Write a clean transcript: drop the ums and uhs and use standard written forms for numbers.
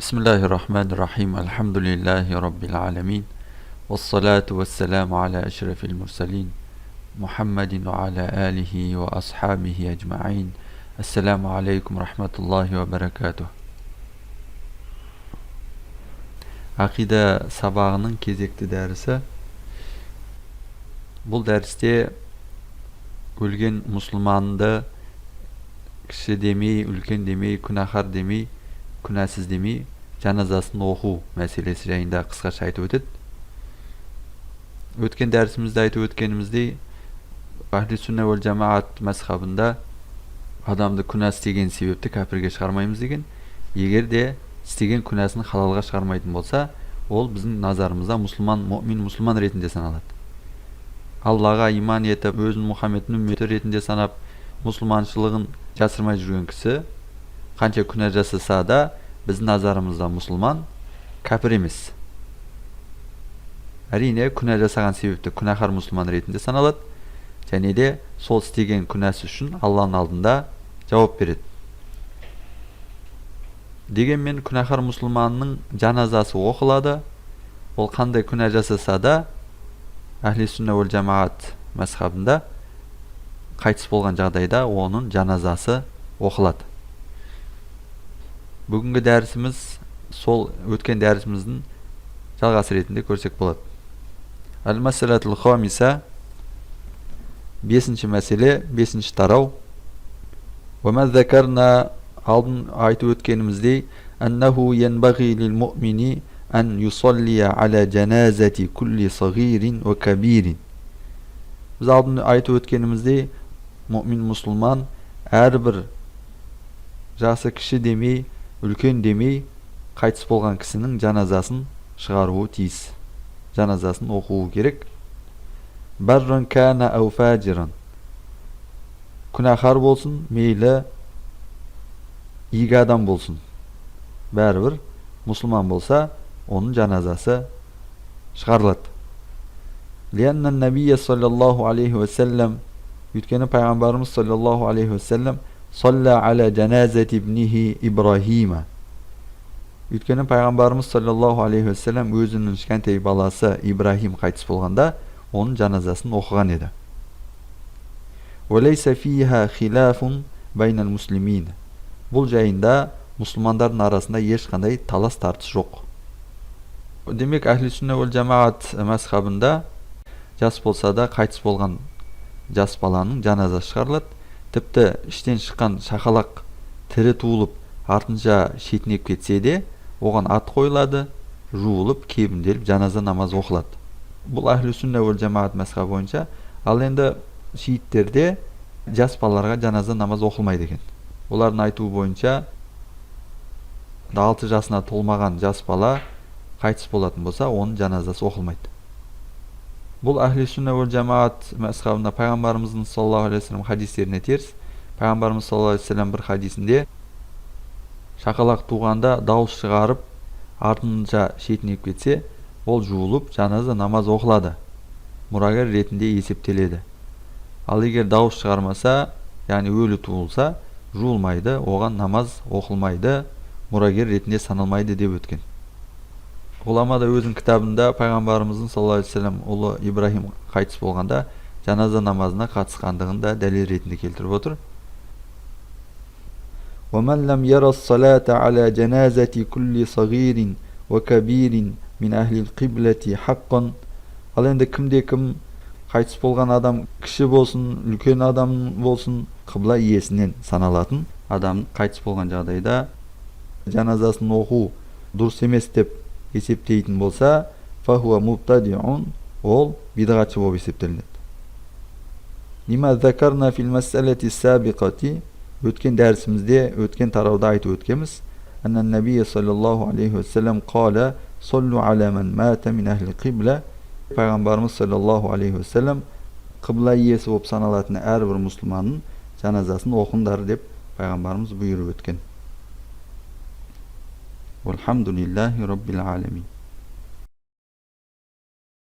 Бисмиллахи рахмани рахим. Альхамдулиллахи раббил аламин. Вассалату вассаламу аля ашрафил мурсалин. Мухаммадин ва аля алихи ва асхабихи аджмаин. Ассаламу алейкум рахматуллахи ва баракатух. Ақида сабағының кезекті дәрісі. Бұл дәрісте өлген мұсылманды кіші демей, үлкен демей, күнәһар демей, күнәсіз демей, жаназасын оқу мәселесі жайында қысқаша айтып өтеді. Өткен дәрісімізде айтып өткеніміздей, Ахли сүнна уәл жамаат мазхабында адамды күнә істеген себепті кәпірге шығармаймыз деген. Егер де істеген күнәсін халалға шығармайтын болса, ол біздің назарымызда мұсылман, мұмин мұсылман ретінде саналады. Аллаға иман етіп, өзін Мұхаммедтің үмметі ретінде санап, мұсылманшылығын жасырмай жүрген кісі қанша күнә жасаса да, біздің назарымызда мұсылман, кәпір емес. Әрине, күнә жасаған себепті күнәһар мұсылман ретінде саналады, және де сол істеген күнәсі үшін Алланың алдында жауап береді. Дегенмен күнәһар мұсылманның жаназасы оқылады. Ол қандай күнә жасаса да, Әхли сүнна уәл жамаат мазхабында қайтыс болған жағдайда оның жаназасы оқылады. Бүгінгі дәрісіміз сол өткен дәрісіміздің жалғасы ретінде көрсек болады. Әл-мәсәләтул хамиса, бесінші мәселе, бесінші тарау. Уа закарна, алдын айтып өткеніміздей, әннаху янбағи лил муъмини ан юсаллия аля жаназати кулли сағирин уа кабирин. Біз алдын айтып өткеніміздей, мұмин мұсылман әрбір жасы кіші демей, үлкен демей, қайтыс болған кісінің жаназасын шығаруы тиіс, жаназасын оқуы керек. Барран кана ау фажиран, күнәһар болсын, мейлі игі адам болсын, бәрібір мұсылман болса, оның жаназасы шығарылады. Лианна набия саллаллаху алейхи уассалам, өйткені пайғамбарымыз саллаллаху алейхи уассалам салла аля жаназати ибнихи Ибрахима. Өйткені пайғамбарымыз саллаллаху алейхи уассалам өзінің кішкентай баласы Ибрахим қайтыс болғанда, оның жаназасын оқыған еді. Уалейса фиха хилафун байнал муслимин. Бұл жайында мұсылмандардың арасында ешқандай талас тартыс жоқ. Демек, Әхли сүнна уәл жамаат мазхабында жас болса да қайтыс болған жас баланың жаназасы шығарылады. Тіпті іштен шыққан шақалақ тірі туылып, артынша шетінеп кетсе де, оған ат қойылады, жуылып, кебінделіп, жаназа намазы оқылады. Бұл Әхлі сүнна уәл жамаат мазхабы бойынша. Ал енді шииттерде жас балаларға жаназа намаз оқылмайды екен. Олардың айтуы бойынша, 6 жасына толмаған жас бала қайтыс болатын болса, оның жаназасы оқылмайды. Бұл Әхли сүнна уәл жамаат мазхабында пайғамбарымыздың саллаллаху алейхи уассалам хадистеріне теріс. Пайғамбарымыз саллаллаху алейхи уассалам бір хадисінде шақалақ туғанда дауыс шығарып, артынша шетінеп кетсе, ол жуылып, жаназа намаз оқылады, мұрагер ретінде есептеледі. Ал егер дауыс шығармаса, яғни өлі туылса, жуылмайды, оған намаз оқылмайды, мұрагер ретінде саналмайды деп өткен. Ғұлама да өзінің кітабында пайғамбарымыздың саллаллаху алейхи уассалам ұлы Ибрахим қайтыс болғанда жаназа намазына қатысқандығын да дәлел ретінде келтіріп отыр. وَمَنْ لَمْ يَرَ الصَّلَاةَ عَلَى جَنَازَةِ كُلِّ صَغِيرٍ وَكَبِيرٍ مِنْ أَهْلِ الْقِبْلَةِ حَقًّا. Ал енді кімде кім қайтыс болған адам кіші болсын, үлкен адам болсын, қыбла иесінен саналатын адам қайтыс болған жағдайда жаназасын оқу дұрыс емес деп есептейтін болса, фахуа мубтадиун, ол бидғатшы болып есептелінеді. Лима закарна фил масалати сабиқати, өткен дәрісімізде, өткен тарауда айтып өткенбіз, анна набия саллаллаху алейхи уассалам қала саллу аля ман мата мин ахли қибла. Пайғамбарымыз саллаллаху алейхи уассалам қыбла иесі болып саналатын әрбір мұсылманның жаназасын оқыңдар деп пайғамбарымыз бұйырып өткен. Уалхамдулиллахи раббил аламин.